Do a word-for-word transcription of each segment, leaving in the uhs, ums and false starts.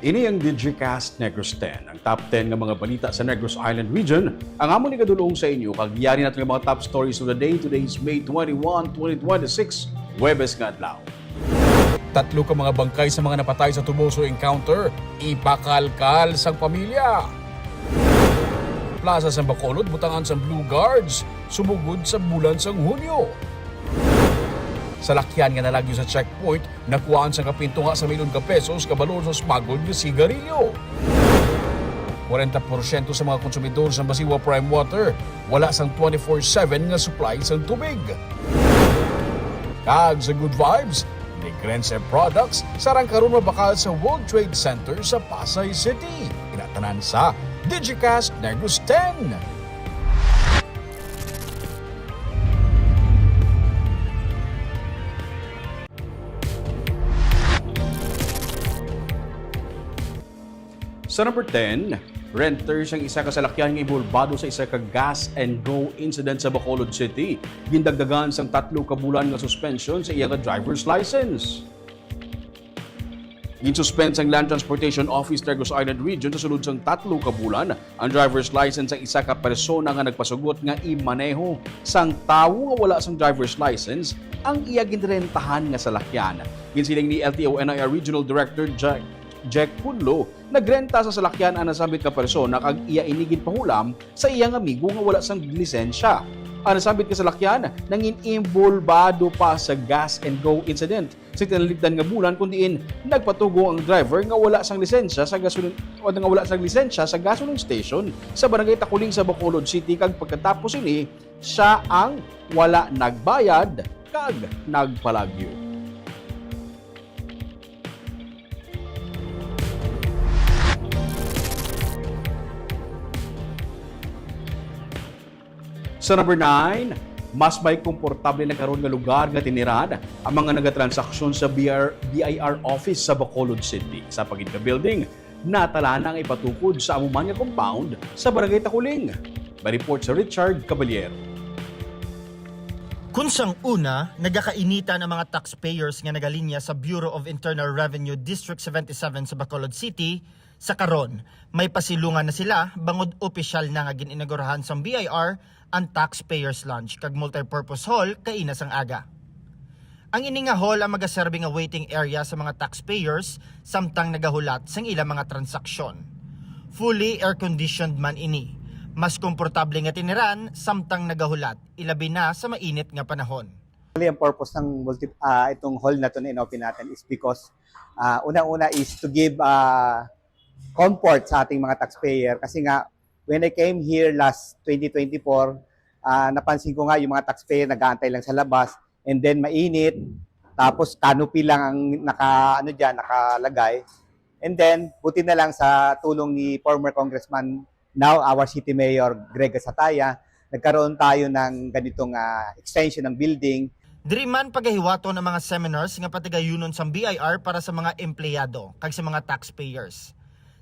Ini ang Digicast Negros ten, ang top ten nga mga balita sa Negros Island Region. Ang amon igadulong sa inyo kag yari nato nga mga top stories of the day. Today is May twenty-one, twenty twenty-six, Huwebes nga adlaw. Tatlo ka mga bangkay sa mga napatay sa Tuboso encounter, ipakalkal sang pamilya. Plaza sang Bacolod butangan sang Blue Guards subong gid sa bulan sang Hunyo. Salakyan nga nalagyo sa checkpoint nakuhaan sang kapintunga sa milyon ka pesos nga balor sa smuggled nga sigarilyo. Kwarenta porsyento sa mga konsumidor sa Masiwa Prime Water wala sang twenty-four seven nga supply sang tubig. Kag sa Good Vibes, Negrense Products sarang karon mabakal sa World Trade Center sa Pasay City. Kinatanan sa Digicast Negros ten. Sa number ten, renter sang isa ka salakyan nga inbolbado sa isa ka gas and go incident sa Bacolod City, gindagdagan sang tatlo ka bulan nga suspension sa iya nga driver's license. Ginsuspend sang Land Transportation Office Negros Island Region sa sulod sang tatlo ka bulan ang driver's license sang isa ka persona nga nagpasugot nga imaneho sang tawo nga wala sang driver's license ang iya ginrentahan nga salakyan. Ginsiling ni L T O N I R Regional Director Jack, Jack Cunlo, nagrenta sa salakyan ang nasambit nga persona kag iya ini ginpahulam sa iyang amigo nga wala sang lisensya. Ang nasambit nga salakyan nangin-inbolbado pa sa gas and go incident sa tinalipdan nga bulan, kun diin nagpatugo ang driver nga wala sang lisensya sa gasolin o nga wala sang lisensya sa gasoline station sa Barangay Takuling sa Bacolod City, kag pagkatapos ini, sia ang wala nagbayad kag nagpalagyo. Sa number nine, mas may komportable na karon nga lugar nga tiniran ang mga nagatransaksyon sa B R, B I R office sa Bacolod City. Sa pagid ka building, natalana ang ipatukod sa amo man nga compound sa Barangay Takuling. May report sa Richard Caballero. Kun sang una, nagakainitan ang mga taxpayers nga nagalinya sa Bureau of Internal Revenue District seventy-seven sa Bacolod City, sa karon, may pasilungan na sila bangod opisyal na nga gin-inaugurahan sang B I R ang Taxpayers Lounge kag Multipurpose Hall kaina sang aga. Ang ini nga hall ang magaserbi nga waiting area sa mga taxpayers samtang nagahulat sang ila mga transaksyon. Fully air-conditioned man ini. Mas komportable nga tiniran samtang nagahulat, ilabi na sa mainit nga panahon. Actually, ang purpose ng multi, ah, itong hall na to na inopen natin is because ah, una-una is to give ah, comfort sa ating mga taxpayer kasi nga when I came here last twenty twenty-four, ah, napansin ko nga yung mga taxpayer nag-aantay lang sa labas and then mainit, tapos canopy lang ang naka ano diyan, nakalagay. And then buti na lang sa tulong ni former Congressman, now our City Mayor Greg Gasataya, nagkaroon tayo ng ganitong ah, extension ng building. Diri man pagahiwaton ang mga seminars nga patigayunon sang B I R para sa mga empleyado kag sa mga taxpayers.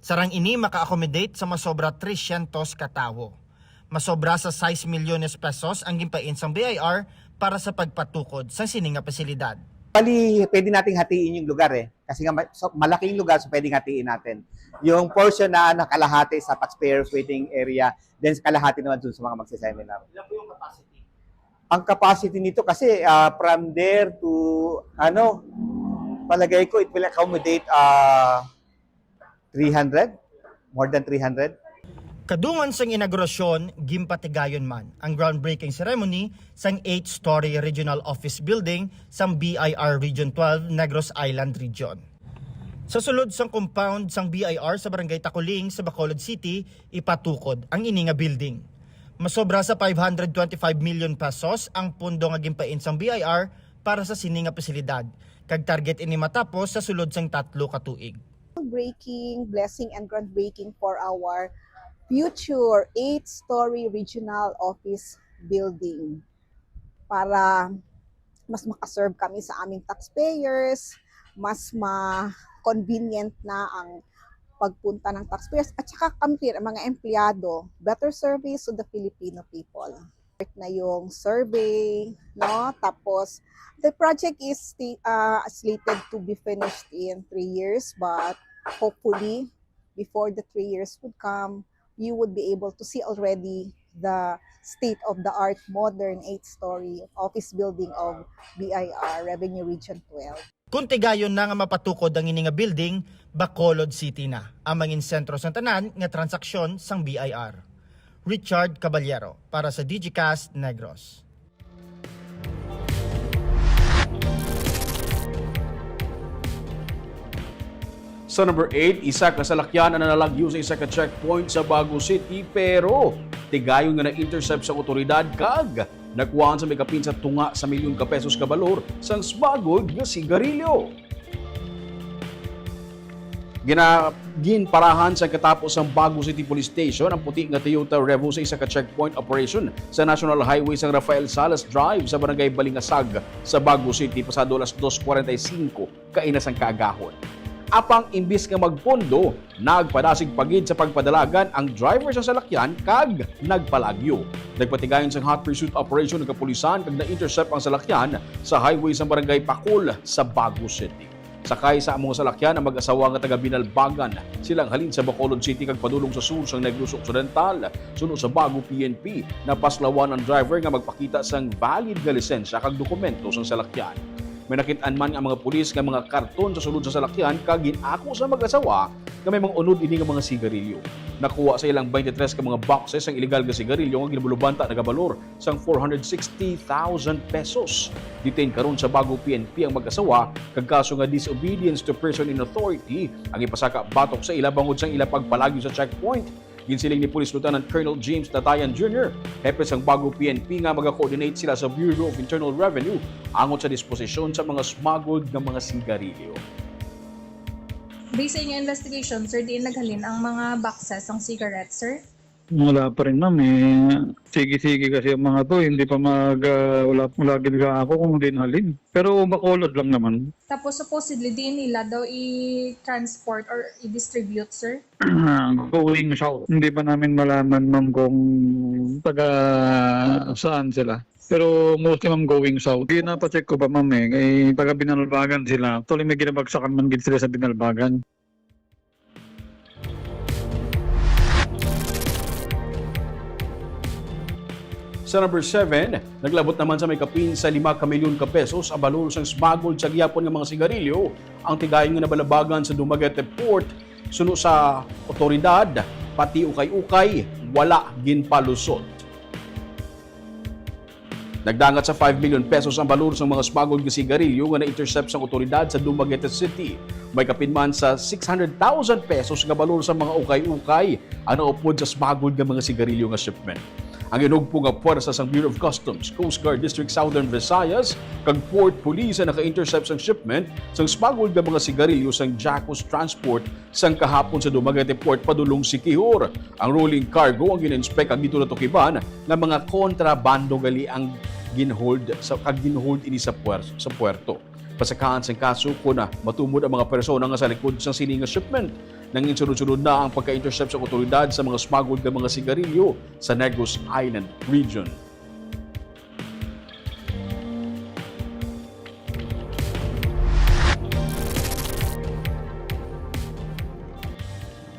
Sarang ini maka-accommodate sa masobra tresyentos ka tawo. Masobra sa sais milyones pesos ang ginpain sang B I R para sa pagpatukod sang sini nga pasilidad. Bali, pwede nating hatiin yung lugar eh. Kasi nga ma- so, malaking lugar, so pwedeng hatiin natin. Yung portion na nakalahati sa taxpayers waiting area, then sa kalahati naman dun sa mga magsiseminar. Ilan po yung capacity? Ang capacity nito kasi ah, from there to ano, palagay ko it will accommodate ah, three hundred, more than three hundred. Kadungan sang inaugurasyon, ginpatigayon man ang groundbreaking ceremony sang eight-story Regional Office Building sang B I R Region twelve Negros Island Region. Sa sulod sang compound sang B I R sa Barangay Takuling sa Bacolod City, ipatukod ang ini nga building. Masobra sa five hundred twenty-five million pesos ang pondo nga ginpain sang B I R para sa sini nga pasilidad, kag target ini matapos sa sulod sang tatlo ka tuig. Breaking, blessing and groundbreaking for our future eight-story regional office building para mas makaserve kami sa aming taxpayers, mas ma-convenient na ang pagpunta ng taxpayers at saka kami mga empleyado, better service to the Filipino people. Na yung survey, no? Tapos, the project is uh, slated to be finished in three years, but Hopefully, before the three years would come, you would be able to see already the state-of-the-art modern eight-story office building of B I R Revenue Region twelve. Kung tigayon na nga mapatukod ang ini nga building, Bacolod City na ang mangin sentro sang tanan nga transaksyon sang B I R. Richard Caballero para sa Digicast Negros. Sa number eight, isa ka salakyan ang nalagyo sa isa ka checkpoint sa Bago City, pero tigayon nga na-intercept sa otoridad kag nakuhaan sa may kapin sa tunga sa milyon ka pesos ka balor sang smuggled nga sigarilyo. Gina-, ginparahan sa katapo sang Bago City Police Station ang puti nga Toyota Revo sa isa ka checkpoint operation sa National Highway sang Rafael Salas Drive sa Barangay Balingasag sa Bago City pasado alas dos cuarenta y cinco kaina sang kaagahon. Apang imbis nga magpondo, nagpadasig pa gid sa pagpadalagan ang driver sa salakyan kag nagpalagyo. Nagpatigayon sang hot pursuit operation ang kapulisan kag na-intercept ang salakyan sa highway sa Barangay Pacol sa Bago City. Sakay sa amo nga salakyan ang mag-asawa nga taga Binalbagan. Sila ang halin sa Bacolod City kag padulong sa sur sang Negros Occidental. Suno sa Bago P N P, napaslawan ang driver nga magpakita sang valid nga lisensya kag dokumento sang salakyan. May nakit-an man ang mga pulis nga mga karton sa sulod sa salakyan kag gin-ako sa mag-asawa nga may mga unod ini nga mga sigarilyo. Nakuha sa ilang twenty-three ka mga boxes ang illegal nga sigarilyo nga ginbulubanta nagabalor sang four hundred sixty thousand pesos. Detain karon sa Bago P N P ang mag-asawa kag kaso nga disobedience to person in authority ang ipasaka batok sa ila bangod sang ila pagpalagyo sa checkpoint. Ginsiling ni Police Lieutenant Colonel James Natayan Junior, hepe sang Bago P N P, nga maga-coordinate sila sa Bureau of Internal Revenue angot sa disposisyon sa mga smuggled nga mga sigarilyo. Based sa inyong investigation, sir, diin naghalin ang mga boxes sang cigarette, sir? Wala pa rin, ma'am, eh. Sige-sige kasi ang mga to, hindi pa mag, ah, wala, wala gid ka ako kung diin halin. Pero Bacolod lang naman. Tapos supposedly, diin nila daw i-transport or i-distribute, sir? Going south. Hindi pa namin malaman, ma'am, kung taga saan sila. Pero mostly, ma'am, going south. Di, napacheck ko pa, ma'am, eh. Kay taga Binalbagan sila. Actually, may ginabagsakan man gid sila sa Binalbagan. Sa number seven, naglabot naman sa may kapin sa lima ka milyon ka pesos ang balor sang smuggled sa gihapon nga mga sigarilyo ang tigayon nga nabalabagan sa Dumaguete Port. Suno sa otoridad, pati ukay-ukay wala ginpalusot. Nagdangat sa five million pesos ang balor sang mga smuggled nga sigarilyo nga na-intercept sang otoridad sa Dumaguete City. May kapin man sa six hundred thousand pesos nga balor sa mga ukay-ukay ang naupod sa smuggled nga mga sigarilyo nga shipment. Ang inugpo nga puwersa sang Bureau of Customs, Coast Guard District Southern Visayas, kag Port Police ang naka-intercept sang shipment sang smuggled nga mga sigarilyo sang Jacos Transport sang kahapon sa Dumaguete Port padulong Siquijor. Ang rolling cargo ang gin-inspect kag dito natukiban nga mga kontrabando gali ang ginhold sa, kag ginhold ini sa puwer-, sa puerto. Pasakahan sang kaso kon matumod ang mga persona nga sa likod sang sini nga shipment. Nanginsunod-sunod na ang pagka-intercept sa otoridad sa mga smuggled nga mga sigarilyo sa Negros Island Region.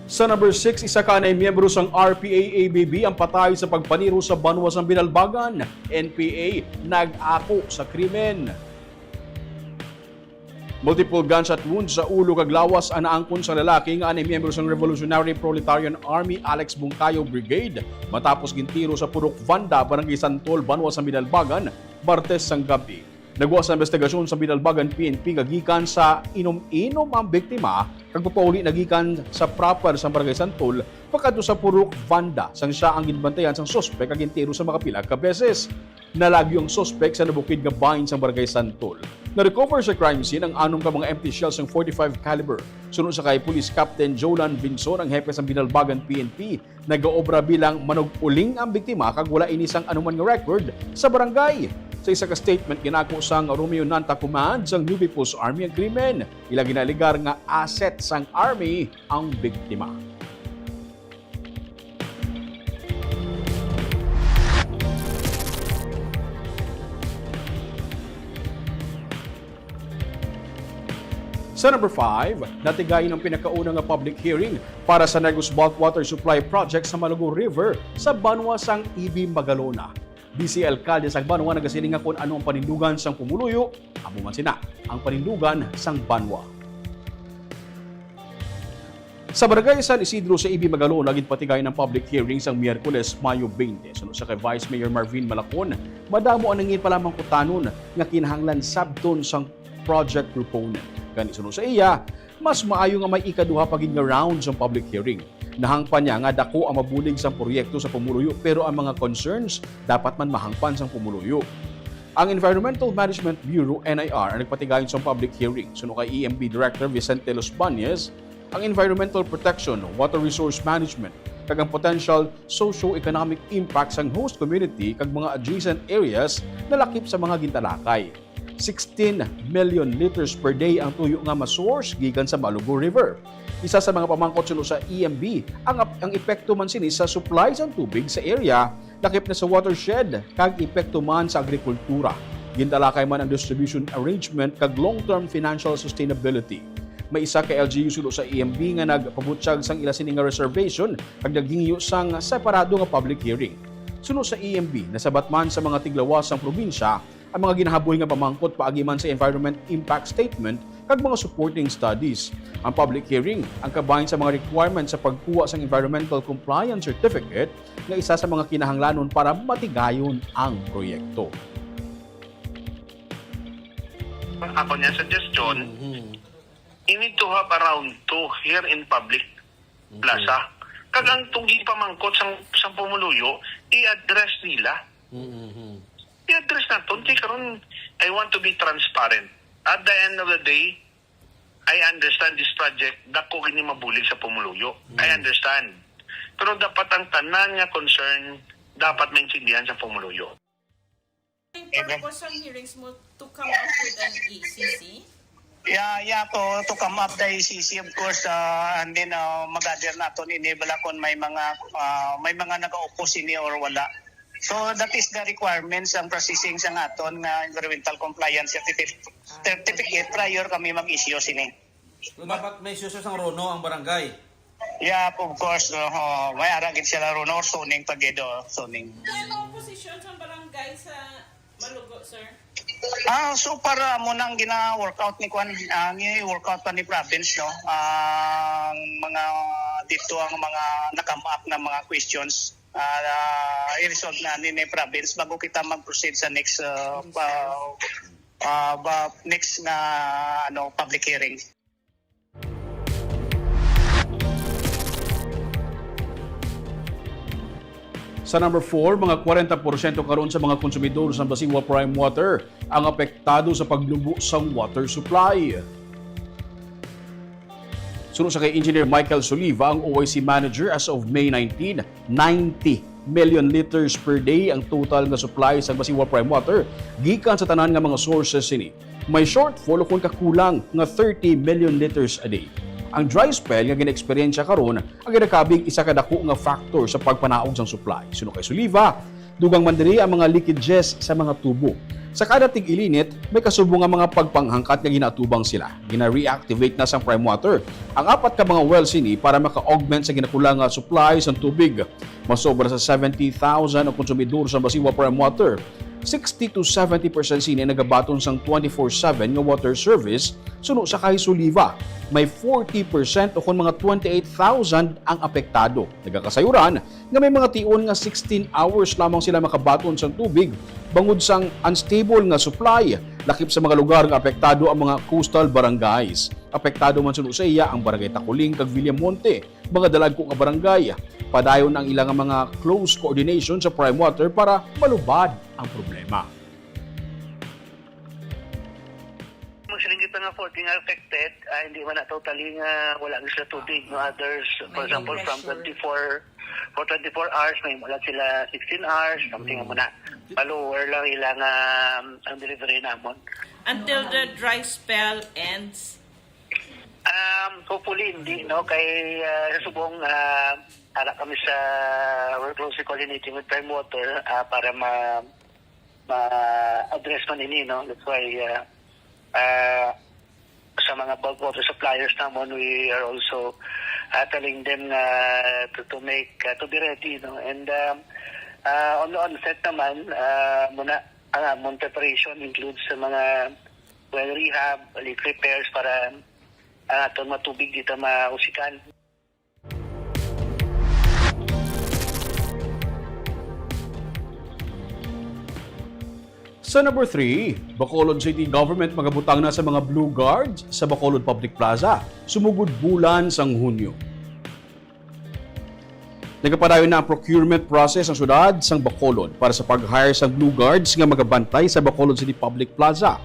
Sa number six, isa ka anay miyembro sang R P A A B B ang patay sa pagpaniro sa banwa sang Binalbagan. N P A nag-ako sa krimen. Multiple gunshot wounds sa ulo kag lawas ang naangkon sa lalaki nga anay miyembro sang Revolutionary Proletarian Army Alex Bungkayo Brigade matapos gintiro sa Purok Vanda, Barangay Santol, banwa sa Binalbagan, Martes sang gabi. Nagwa sa investigasyon sa Binalbagan P N P nga gikan sa inom-inom ang biktima kag papauli na gikan sa proper sa Barangay Santol pakadto sa Purok Vanda, sang siya ang ginbantayan sang suspek kag gintiro sa makapila ka beses. Nalagyo ang suspek sa nabukid nga bahin sang Barangay Santol. Na-recover sa crime scene ang anom ka mga empty shells sang forty-five caliber. Suno sa kay Police Captain Jolan Vinson, ang hepe sang Binalbagan P N P, nagaobra bilang manug-uling ang biktima kag wala ini sang anuman nga record sa barangay. Sa isa ka statement, ginako sang Romeo Nanta Command sang New People's Army ang krimen. Ila ginalegar nga asset sang Army ang biktima. Sa number five, natigayon ang pinakauna nga public hearing para sa Negros Bulk Water Supply Project sa Malugo River sa banwa sang E B Magalona. Vice Alkalde sang banwa nagasiling nga kon ano ang panindugan sang pumuluyo, amo man sina ang panindugan sang banwa. Sa Barangay San Isidro sa E B Magalona, ginpatigayon ang public hearing sang Miyerkules, Mayo twenty. Suno sa kay Vice Mayor Marvin Malacon, madamo ang nanginpalangkutanon nga kinahanglan sabton sang project proponent. Gani, suno sa iya, mas maayo nga may ikaduha pa gid nga round sang public hearing. Nahangpan niya nga daku ang mabulig sang proyekto sa pumuluyo, pero ang mga concerns dapat man mahangpan sang pumuluyo. Ang Environmental Management Bureau, N I R, ang nagpatigayon sang public hearing. Suno kay E M B Director Vicente Losbañez, ang environmental protection, water resource management, kag ang potential socio-economic impact sang host community kag mga adjacent areas nalakip sa mga gintalakay. Sixteen million liters per day ang tuyo nga ma-source gikan sa Malugo River. Isa sa mga pamangkot suno sa E M B ang ap-, ang epekto man sini sa supply sang tubig sa area, lakip na sa watershed, kag epekto man sa agrikultura. Gintalakay man ang distribution arrangement kag long-term financial sustainability. May isa ka L G U suno sa E M B nga nagpabutyag sang ila sini nga reservation kag naghingyo sang separado nga public hearing. Suno sa E M B, nasabat man sa mga tiglawas sang probinsya ang mga ginahaboy nga pamangkot paagi man sa Environment Impact Statement kag mga supporting studies. Ang public hearing ang kabahin sa mga requirements sa pagkuha sang Environmental Compliance Certificate nga isa sa mga kinahanglanon para matigayon ang proyekto. Ako niya suggestion, Mhm. you need to have around two here in public Mhm. plaza. Kag ang tong gipamangkot sang, sang pumuluyo, i-address nila. Mhm. I-address naton. Kay karon, I want to be transparent. At the end of the day, I understand this project, dako gini mabulig sa pumuluyo. I Mm. understand. Pero dapat ang tanan nga concern, dapat maintindihan sa pumuluyo. Ang purpose sang hearings mo to come up with an A C C? Yeah, yeah, to, to come up the A C C, of course, uh, and then, uh, mag-gather naton ini bala kung may mga, uh, may mga nag-oppose ini or wala. So, that is the requirements ang processing sa aton nga environmental compliance certificate, certificate prior kami mag-issue sini. So, dapat may issue sang RONO ang barangay? Yeah, of course. Uh, may ara gid sila RONO or zoning pa gid, oh, zoning. Ano ang posisyon sa barangay sa Malugo, sir? Ah, so para mo nang gina-workout ni kwan, ah, ni-workout pa ni province, no? Ang mga dito ang mga na-come up na mga questions, ah, i-resolve na ni, ni province bago kita mag-proceed sa next, ah, pa, ah, ba, next na, ano, public hearing. Sa number four, mga kwarenta porsyento karon sa mga konsumidor sa Basiwa Prime Water ang apektado sa paglubo sang water supply. Suno sa kay Engineer Michael Soliva, ang O I C manager, as of May nineteen, ninety million liters per day ang total nga supply sa Basiwa Prime Water gikan sa tanan nga mga sources sini. May shortfall o kon kakulang nga thirty million liters a day. Ang dry spell nga gina-eksperyensya karon ang ginakabig isa ka dako nga factor sa pagpanaog sang supply. Suno kay Soliva, dugang man diri ang mga leakages sa mga tubo. Sa kada tig-ilinit, may kasubo nga mga pagpanghangkat nga ginaatubang sila. Gina-reactivate na sang Prime Water ang apat ka mga well sini para maka-augment sa ginakulang nga supply sang tubig. Masobra sa seventy thousand ang konsumidor sa Basiwa Prime Water. Sixty to seventy percent sini nagabaton sang twenty-four seven nga water service suno sa kay Soliva. May forty percent o kon mga twenty-eight thousand ang apektado. Nagakasayuran nga may mga tion nga sixteen hours lamang sila makabaton sang tubig bangod sang unstable nga supply. Lakip sa mga lugar nga apektado ang mga coastal barangays. Apektado man suno sa iya ang Barangay Taculing kag Villamonte, mga dalagko nga barangay. Padayon ang ilang mga close coordination sa Prime Water para malubad ang problema. Magsiling kita nga fourteen are affected, ah, hindi man na totally nga wala na sila tubig, no? Others, for May example, from pressure. twenty-four, for twenty-four hours, may wala sila sixteen hours, something Mm. mo na. Pa-lower lang ila nga, um, ang delivery namon. Until the dry spell ends? Um, hopefully, hindi, no? Kay, ah, sa subong, ah, ara kami sa, we're closely coordinating with Prime Water, ah, para ma-, ma-address man ini, no? That's why, ah, ah, sa mga bulk water suppliers namon, we are also, ah, telling them nga to, to make, ah, to be ready, no? And, um, ah, on the onset naman, ah, muna, ang amon preparation includes sa mga well rehab, leak repairs para, ah, aton matubig dito mausikan. Sa number three, Bacolod City Government magabutang na sa mga Blue Guards sa Bacolod Public Plaza, sumugod bulan sang Hunyo. Nagapadayon na ang procurement process sang syudad sang Bacolod para sa pag-hire sang Blue Guards nga magabantay sa Bacolod City Public Plaza.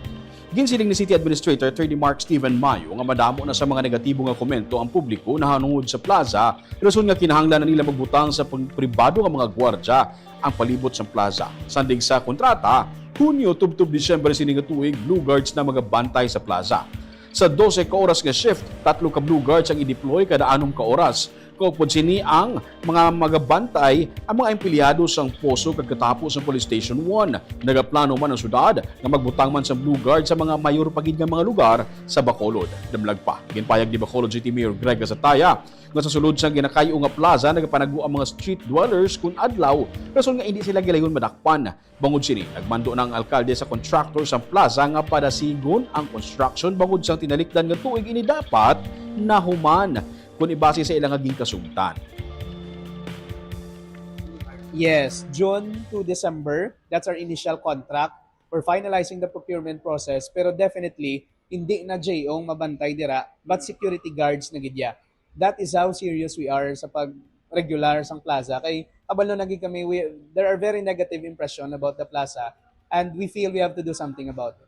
Ginsiling ni City Administrator Attorney Mark Steven Mayo nga madamo na sa mga negatibo nga komento ang publiko nahanungod sa plaza, rason nga kinahanglan na nila magbutang sa pag-, pribado nga mga gwardya ang palibot sang plaza. Sandig sa kontrata, Hunyo tubtob Disyembre sini nga tuig, Blue Guards na magabantay sa plaza. Sa dose ka oras nga shift, tatlo ka Blue Guards ang i-deploy kada anom ka oras. Kaupod sini ang mga magabantay ang mga empleyado sang POSO kag katapo sang Police Station one. Nagaplano man ang syudad nga magbutang man sang Blue Guard sa mga mayor pa gid nga mga lugar sa Bacolod. Damlag pa, ginpayag ni Bacolod City Mayor Greg Gasataya nga sa sulod sang ginakay-o nga plaza, nagapanagbo ang mga street dwellers kon adlaw, rason nga indi sila gilayon madakpan. Bangod sini, nagmando na ang alkalde sa contractor sang plaza nga padasigon ang construction bangod sang tinalikdan nga tuig ini dapat nahuman, kon ibase sa ila nga ginkasugtan. Yes, June to December, that's our initial contract. We're finalizing the procurement process, pero definitely, hindi na J O ang mabantay dira, but security guards na gid ya. That is how serious we are sa pag-regular sang plaza. Kay kabalo na gid kami, we, there are very negative impression about the plaza, and we feel we have to do something about it.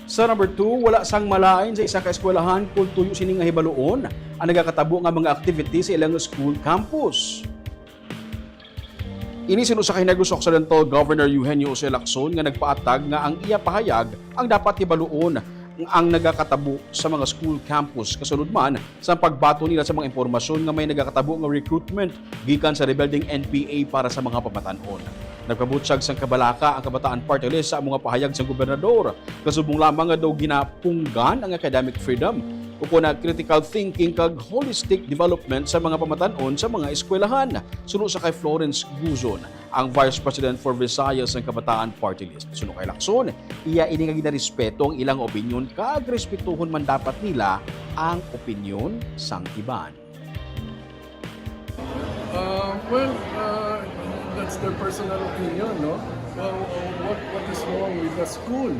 Sa number two, wala sang malain sa isa ka eskwelahan kon tuyo sini nga hibaluon ang nagakatabo nga mga activity sa ilang school campus. Ini suno sa kay Negros Occidental Governor Eugenio Jose Lacson nga nagpaatag nga ang iya pahayag ang dapat hibaluon ang nagakatabo sa mga school campus, kasunod man sa pagbaton nila sa mga impormasyon nga may nagakatabo nga recruitment gikan sa rebelding N P A para sa mga pamatan-on. Nagpabutyag sang kabalaka ang Kabataan Party List sa amo nga pahayag sang gobernador, kasubong lamang nga daw ginapunggan ang academic freedom ukon ang critical thinking kag holistic development sa mga pamatan-on sa mga eskwelahan. Suno sa kay Florence Guzon, ang Vice President for Visayas sang Kabataan Party List. Suno kay Lacson, iya ini nga ginarespeto ang ilang opinyon kag respetuhon man dapat nila ang opinyon sang iban. Uh, well, uh, that's their personal opinion, no? Well, what, what is wrong with the school?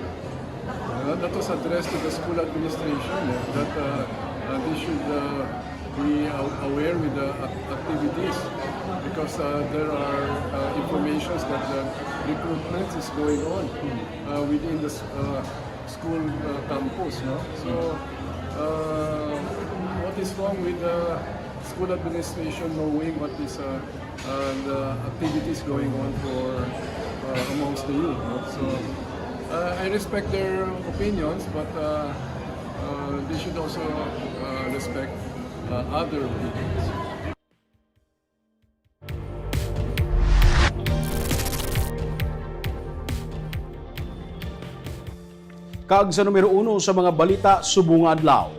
Uh, that was addressed to the school administration, eh, that, uh, uh, they should, uh, be aw-, aware with the ac-, activities because, uh, there are, uh, informations that the recruitment is going on, uh, within the s-, uh, school, uh, campus, no? So, uh, what is wrong with the school administration knowing what is, uh, uh, the activities going on for, uh, amongst the youth, no? So, uh, I respect their opinions, but, uh, uh, they should also, uh, respect, uh, other opinions. Kag sa numero uno sa mga balita subong nga adlaw,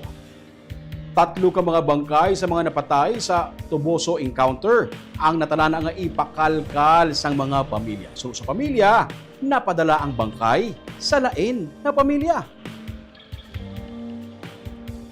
tatlo ka mga bangkay sa mga napatay sa Toboso encounter ang natalana nga ipakalkal sang mga pamilya. So, sa pamilya, napadala ang bangkay sa lain nga pamilya.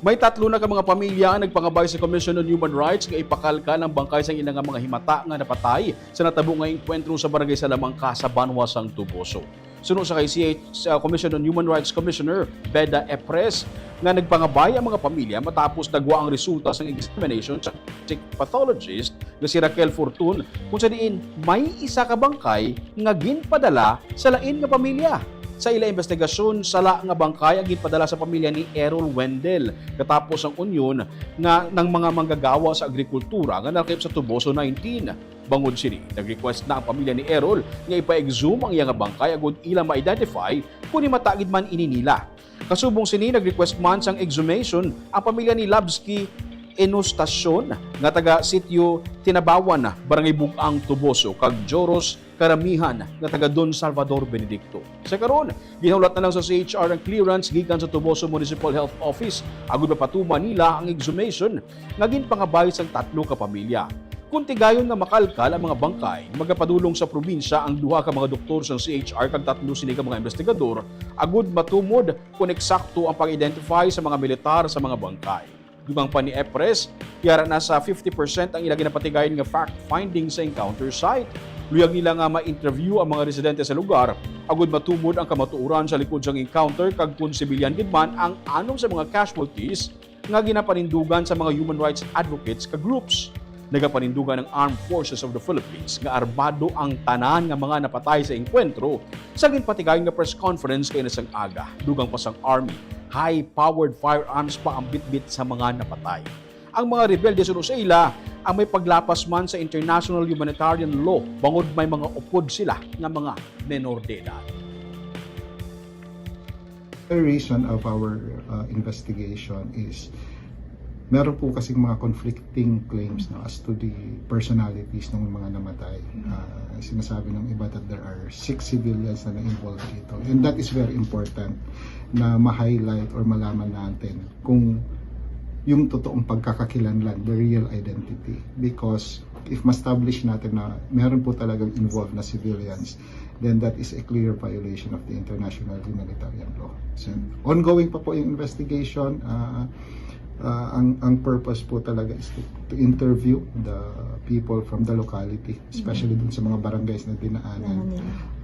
May tatlo na ka mga pamilya ang nagpangabay sa Commission on Human Rights nga ipakalkal ang bangkay sang ila nga mga himata nga napatay sa natabo nga engkwentro sa Barangay Salamanca sa banwa sang Toboso. Suno sa kay C H, uh, Commission on Human Rights Commissioner Beda Epres nga nagpangabay ang mga pamilya matapos nagwa ang resulta sang examination sa forensic pathologist nga si Raquel Fortun, kung sa diin may isa ka bangkay nga ginpadala sa lain nga pamilya. Sa ila investigasyon, sala nga bangkay ang ginpadala sa pamilya ni Errol Wendell, katapos ang unyon nga ng mga manggagawa sa agrikultura nga nalakip sa Toboso nineteen. Bangod sini, nag-request na ang pamilya ni Errol nga ipa-exhume ang iya nga bangkay agod ila ma-identify kung himata gid man ini nila. Kasubong sini, nag-request man sang exhumation ang pamilya ni Labsky Enostasyon nga taga Sitio Tinabawan, Barangay Bug-ang, Toboso, kag Joros Karamihan nga taga Don Salvador Benedicto. Sa karon, ginahulat na lang sa C H R ang clearance gikan sa Toboso Municipal Health Office agud mapatuman nila ang exhumation nga ginpangabay sang tatlo ka pamilya. Kon tigayon nga makalkal ang mga bangkay, magapadulong sa probinsya ang duha ka mga doktor sang C H R kag tatlo sini ka mga investigador agud matumod kon eksakto ang pag-identify sa mga militar sa mga bangkay. Dugang pa ni Epres, yara na sa fifty percent ang ila ginapatigayon nga fact-finding sa encounter site. Luyag nila nga ma-interview ang mga residente sa lugar agud matumod ang kamatuoran sa likod sang encounter kag kon sibilyan gid man ang anum sa mga casualties nga ginapanindugan sa mga human rights advocates ka groups. Nagapanindugan ang Armed Forces of the Philippines nga armado ang tanan nga mga napatay sa engkwentro sa ginpatigayon nga press conference kaina sang aga. Dugang pa sang Army, high-powered firearms pa ang bitbit sa mga napatay. Ang mga rebelde suno sa ila ang may paglapas man sa international humanitarian law bangod may mga upod sila nga mga menor de edad. The reason of our uh, investigation is meron po kasing mga conflicting claims, no, as to the personalities ng mga namatay. Uh, sinasabi ng iba that there are six civilians na na-involved dito. And that is very important na ma-highlight or malaman natin kung yung totoong pagkakakilanlan, the real identity. Because if ma-establish natin na meron po talagang involved na civilians, then that is a clear violation of the international humanitarian law. So, ongoing pa po yung investigation. Uh, uh, ang, ang purpose po talaga is to, to interview the people from the locality, especially dun sa mga barangays na dinaanan.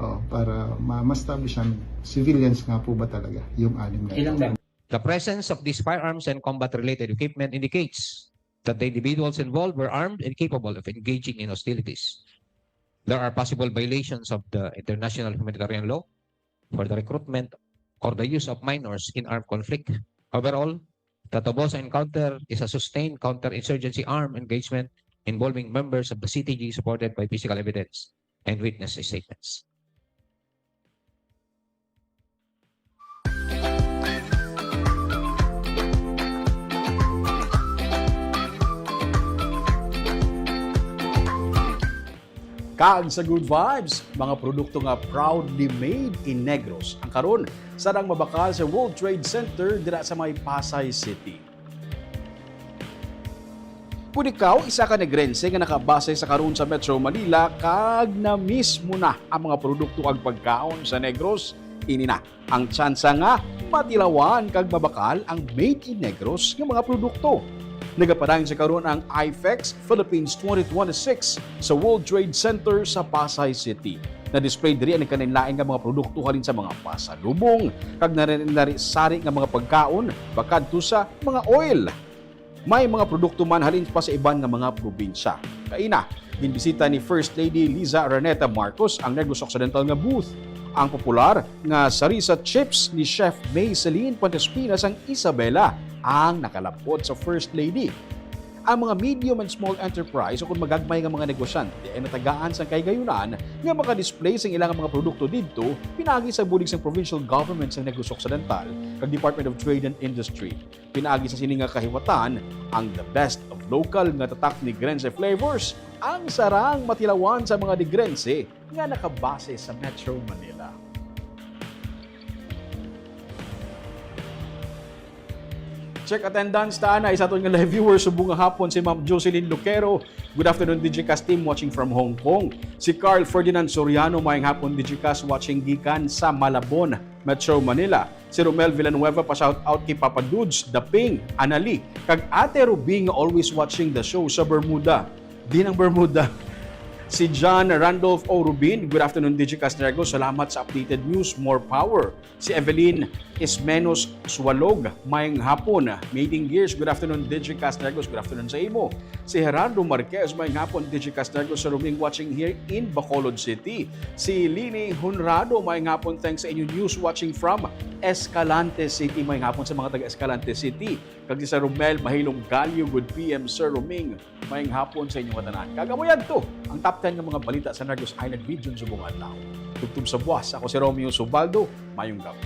Oo, para ma-establish namin, civilians nga po ba talaga yung anim na ito. The presence of these firearms and combat-related equipment indicates that the individuals involved were armed and capable of engaging in hostilities. There are possible violations of the international humanitarian law for the recruitment or the use of minors in armed conflict. Overall, the Toboso encounter is a sustained counter-insurgency armed engagement involving members of the C T G supported by physical evidence and witness statements. Kag sa Good Vibes, mga produkto nga proudly made in Negros ang karon sarang mabakal sa World Trade Center dira sa may Pasay City. Kung ikaw isa ka Negrense nga nakabase sa karon sa Metro Manila kag na-miss mo na ang mga produkto kag pagkaon sa Negros, ini na ang tsansa nga matilawan kag mabakal ang made in Negros nga mga produkto. Nagapadayon sa karon ang IFEX Philippines twenty twenty-six sa World Trade Center sa Pasay City. Na-display diri ang nagkalainlain nga mga produkto halin sa mga pasalubong kag nari-, nari-sari nga mga pagkaon, pakadto sa mga oil. May mga produkto man halin pa sa iban nga mga probinsya. Kaina, ginbisita ni First Lady Liza Araneta Marcos ang Negros Occidental nga booth. Ang popular nga sarisa chips ni Chef May Celine Puentespina sang Isabela ang nakalapot sa First Lady. Ang mga medium and small enterprise o kon magagmay nga mga negosyante ay natagaan sang kahigayunan nga maka-display sang ilang mga produkto didto pinaagi sa bulig sang provincial government sang Negros Occidental kag Department of Trade and Industry. Pinaagi sa sini nga kahiwatan, ang the best of local nga tatak Negrense flavors ang sarang matilawan sa mga Negrense nga nakabase sa Metro Manila. Check attendance ta anay sa aton nga live viewers subong nga hapon, si Ma'am Jocelyn Lucero. Good afternoon, Digicast team, watching from Hong Kong. Si Carl Ferdinand Soriano, maayong hapon, Digicast, watching gikan sa Malabon, Metro Manila. Si Romel Villanueva, pa-shout out kay Papa Dudes, Daping, Anali, kag Ate Ruby nga always watching the show sa Bermuda. Di nang Bermuda. Si John Randolph O. Rubin, good afternoon, Digicast Negros. Salamat sa updated news. More power. Si Evelyn Ismenos Sualog, maayong hapon. Mating Gears, good afternoon, Digicast Negros. Good afternoon sa imo. Si Gerardo Marquez, maayong hapon, Digicast Negros, sa Ruming, watching here in Bacolod City. Si Lini Honrado, maayong hapon, thanks sa inyong news, watching from Escalante City. Maayong hapon sa mga taga Escalante City. Kag si Sir Romel Mahilong Galio, good P M, Sir Ruming. Maayong hapon sa inyo nga tanan. Kag amo yadto ang top ten nga mga balita sa Negros Island Region subong adlaw. Tubtob sa buwas, ako si Romeo Subaldo. Maayong gabi.